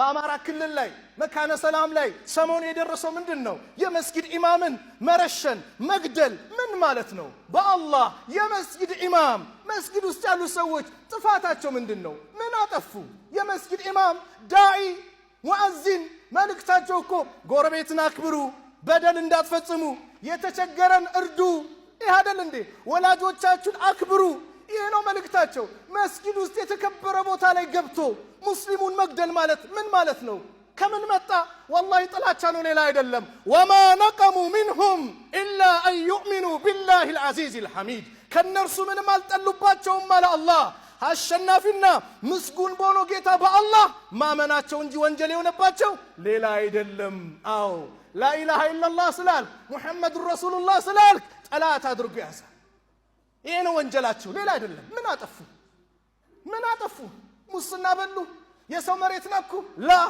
በአማራ ክልል ላይ መካነ ሰላም ላይ ሰሞኑ የደረሰው ምንድን ነው? የመስጊድ ኢማምን መረሸን መግደል ምን ማለት ነው? በአላህ የመስጊድ ኢማም መስጊድ ውስጥ ያሉ ሰዎች ጥፋታቸው ምንድን ነው? ምን አጠፉ? የመስጊድ ኢማም፣ ዳዒ፣ ሙአዚን መልእክታቸው እኮ ጎረቤትን አክብሩ፣ በደል እንዳትፈጽሙ፣ የተቸገረን እርዱ። ይህ አደል እንዴ? ወላጆቻችሁን አክብሩ። ይህ ነው መልእክታቸው። መስጊድ ውስጥ የተከበረ ቦታ ላይ ገብቶ ሙስሊሙን መግደል ማለት ምን ማለት ነው? ከምን መጣ? ወላሂ ጥላቻ ነው፣ ሌላ አይደለም። وما نقموا منهم إلا أن يؤمنوا بالله العزيز الحميد። ከእነርሱ ምንም አልጠሉባቸውም አለ አላህ አሸናፊና ምስጉን በሆነው ጌታ በአላህ ማመናቸው እንጂ ወንጀል የሆነባቸው ሌላ አይደለም። አዎ لا إله إلا الله ስላልክ፣ محمد رسول الله ስላልክ ጠላት አድርጎ ያዛል። ይሄ ነው ወንጀላቸው፣ ሌላ አይደለም። ምን አጠፉ? ምን አጠፉ? ሙስና በሉ? የሰው መሬት ነኩ? لا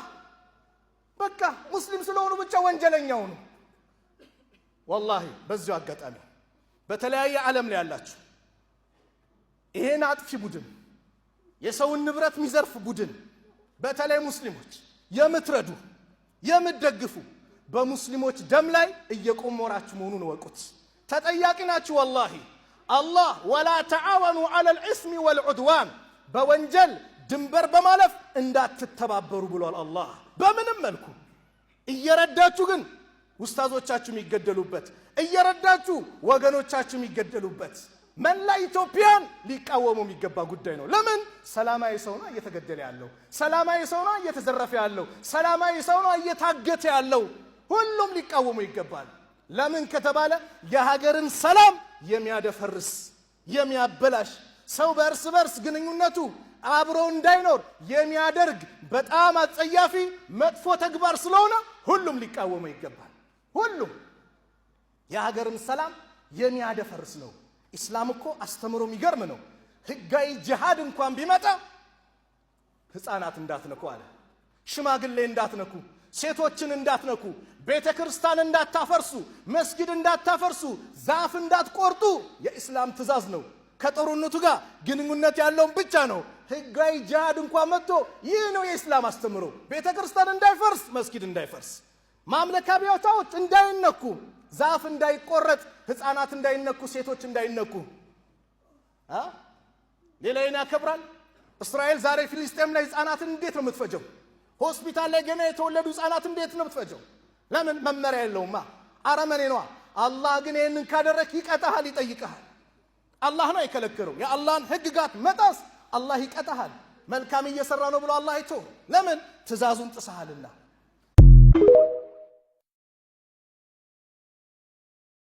በቃ ሙስሊም ስለሆኑ ብቻ ወንጀለኛው ነው። ወላሂ በዚሁ አጋጣሚ በተለያየ ዓለም ላይ ያላችሁ ይሄን አጥፊ ቡድን፣ የሰውን ንብረት የሚዘርፍ ቡድን፣ በተለይ ሙስሊሞች የምትረዱ የምትደግፉ በሙስሊሞች ደም ላይ እየቆመራችሁ መሆኑን እወቁት። ተጠያቂ ናችሁ። ወላሂ አላህ ولا تعاونوا على الإثم والعدوان በወንጀል ድንበር በማለፍ እንዳትተባበሩ ብሏል አላህ። በምንም መልኩ እየረዳችሁ ግን ውስታዞቻችሁ የሚገደሉበት፣ እየረዳችሁ ወገኖቻችሁ የሚገደሉበት መላ ኢትዮጵያን ሊቃወሙ የሚገባ ጉዳይ ነው። ለምን? ሰላማዊ ሰው ነው እየተገደለ ያለው፣ ሰላማዊ ሰው ነው እየተዘረፈ ያለው፣ ሰላማዊ ሰው ነው እየታገተ ያለው። ሁሉም ሊቃወሙ ይገባል። ለምን ከተባለ የሀገርን ሰላም የሚያደፈርስ፣ የሚያበላሽ፣ ሰው በእርስ በርስ ግንኙነቱ አብሮ እንዳይኖር የሚያደርግ በጣም አጸያፊ መጥፎ ተግባር ስለሆነ ሁሉም ሊቃወመው ይገባል። ሁሉም የሀገርን ሰላም የሚያደፈርስ ነው። ኢስላም እኮ አስተምሮ የሚገርም ነው። ህጋዊ ጅሃድ እንኳን ቢመጣ ሕፃናት እንዳትነኩ አለ። ሽማግሌ እንዳትነኩ፣ ሴቶችን እንዳትነኩ፣ ቤተ ክርስቲያን እንዳታፈርሱ፣ መስጊድ እንዳታፈርሱ፣ ዛፍ እንዳትቆርጡ የኢስላም ትእዛዝ ነው። ከጦርነቱ ጋር ግንኙነት ያለውን ብቻ ነው። ህጋዊ ጅሃድ እንኳን መጥቶ ይህ ነው የኢስላም አስተምሮ። ቤተ ክርስቲያን እንዳይፈርስ፣ መስጊድ እንዳይፈርስ፣ ማምለኪያ ቦታዎች እንዳይነኩ፣ ዛፍ እንዳይቆረጥ፣ ሕፃናት እንዳይነኩ፣ ሴቶች እንዳይነኩ። ሌላውን ያከብራል። እስራኤል ዛሬ ፊልስጤም ላይ ሕፃናትን እንዴት ነው የምትፈጀው? ሆስፒታል ላይ ገና የተወለዱ ሕፃናት እንዴት ነው የምትፈጀው? ለምን? መመሪያ የለውማ፣ አረመኔ ነዋ። አላህ ግን ይህንን ካደረክ ይቀጣሃል፣ ይጠይቀሃል። አላህ ነው የከለከለው። የአላህን ህግጋት መጣስ አላህ ይቀጣሃል። መልካም እየሰራ ነው ብሎ አላህ አይቶ ለምን? ትእዛዙን ጥሰሃልና።